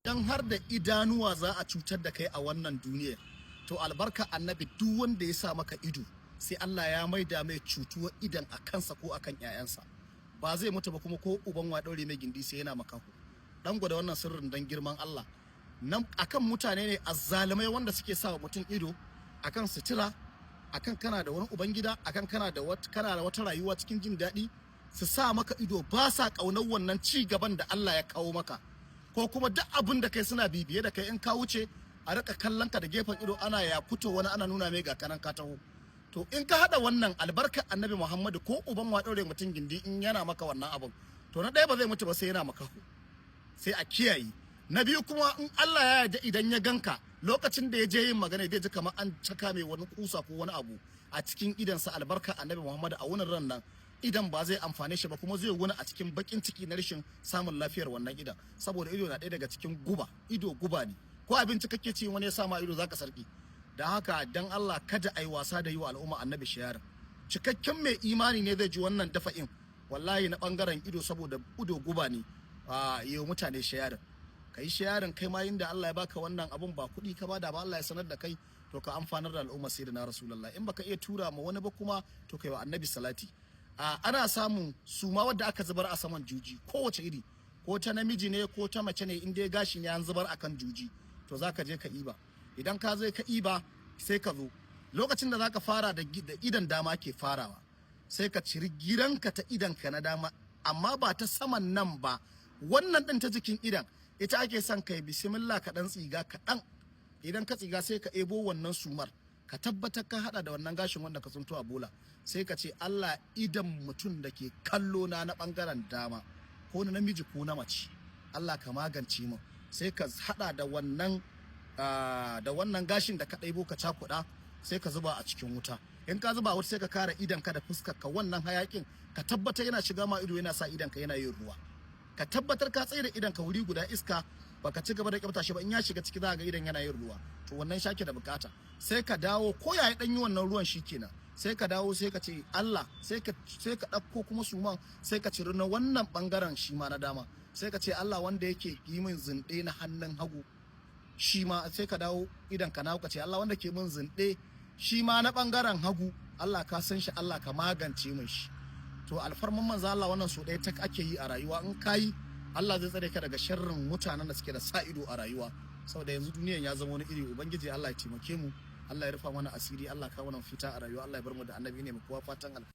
Idan har da idanuwa za a cutar da kai a wannan duniyar, to albarka Annabi, duk wanda ya sa maka ido, sai Allah ya maida mai cutuwar idan a kansa ko akan 'ya'yansa. Ba zai mutu ba, kuma ko uban wa daure mai gindi sai yana makaho. Dan gwada wannan sirrin dan girman Allah nan akan mutane ne azzalumai wanda suke sa wa mutum ido akan sutura, akan kana da wani ubangida, akan kana da wata rayuwa cikin jin daɗi, su sa maka ido. Ba sa ƙaunar wannan ci gaban da Allah ya kawo maka, ko kuma duk abin da kai suna bibiye da kai. In ka wuce, a rika kallon ka da gefen ido, ana ya fito wani, ana nuna mai ga kanan ka taho. To, in ka hada wannan, albarkar Annabi Muhammadu, ko uban wa daure mutum gindi in yana maka wannan abin, to na ɗaya ba zai mutu ba sai yana makaho, sai a kiyaye. Na biyu kuma, in Allah ya yarda, idan ya ganka lokacin da ya je yin magana, zai ji kamar an caka mai wani kusa ko wani abu a cikin idansa. Albarka Annabi Muhammadu, a wunin ran nan idan ba zai amfane shi ba, kuma zai wuni a cikin bakin ciki na rashin samun lafiyar wannan idan, saboda ido na ɗaya daga cikin guba. Ido guba ne. Ko abinci kake ci, wani ya sama ido, zaka sarki. Dan haka, dan Allah kada ai wasa da yi wa al'umma Annabi sharing. Cikakken mai imani ne zai ji wannan dafa'in, wallahi, na bangaren ido, saboda ido guba ne. A yi wa mutane sharing, ka yi sharing. Kai ma inda Allah ya baka wannan abun, ba kuɗi ka bada ba, Allah ya sanar da kai, to ka amfanar da al'umma Sayyidina Rasulullah. In baka iya tura ma wani ba kuma, to kai wa Annabi salati. Ana samun suma wadda aka zubar a saman juji, kowace iri, ko ta namiji ne ko ta mace ne, in dai gashi ne an zubar akan juji, to zaka je ka iba. Idan ka zo ka iba, sai ka zo lokacin da zaka fara da idan dama ke farawa, sai ka ciri giranka ta idanka na dama, amma ba ta saman nan ba, wannan din ta jikin idan ita ake son kai bismillah ka dan tsiga kaɗan. Idan ka tsiga, sai ka ebo wannan sumar, ka tabbatar ka hada da wannan gashin wanda ka tsinto a bola. Sai ka ce, "Allah, idan mutum da ke kallo na na bangaren dama, ko na namiji ko na mace, Allah ka magance mu." Sai ka hada da wannan gashin da ka ɗaibo, ka cakuɗa, sai ka zuba a cikin wuta. In ka zuba wuta, sai ka kare idan ka da fuskar ka. Wannan hayakin, ka tabbatar yana shiga ma ido, yana sa idan ka yana yin ruwa. Ka tabbatar ka tsaye da idan ka wuri guda, iska baka ci gaba da kyauta shi ba. In ya shiga ciki, za ga idan yana yin ruwa. To, wannan shake da bukata. Sai ka dawo, ko yayi dan yi wannan ruwan, shikenan. Sai ka dawo, sai ka ce Allah, sai ka dauko kuma suman, sai ka ciri na wannan bangaren shi ma na dama. Sai ka ce, "Allah, wanda yake yi min zinde na hannun hagu shi ma." Sai ka dawo idan ka nawo, ka ce, "Allah, wanda ke min zinde shi ma na bangaren hagu, Allah ka san shi, Allah ka magance min shi." To, alfarman Manzo Allah, wannan so ɗaya tak ake yi a rayuwa. In kayi, Allah zai tsare ka daga sharrin mutanen da suke da sa ido a rayuwa, saboda yanzu duniyan ya zama wani iri. Ubangiji Allah ya taimake mu, Allah ya rufa mana asiri, Allah ka mana fita a rayuwa, Allah ya bar mu da Annabi. Ne mu kowa fatan alkhairi.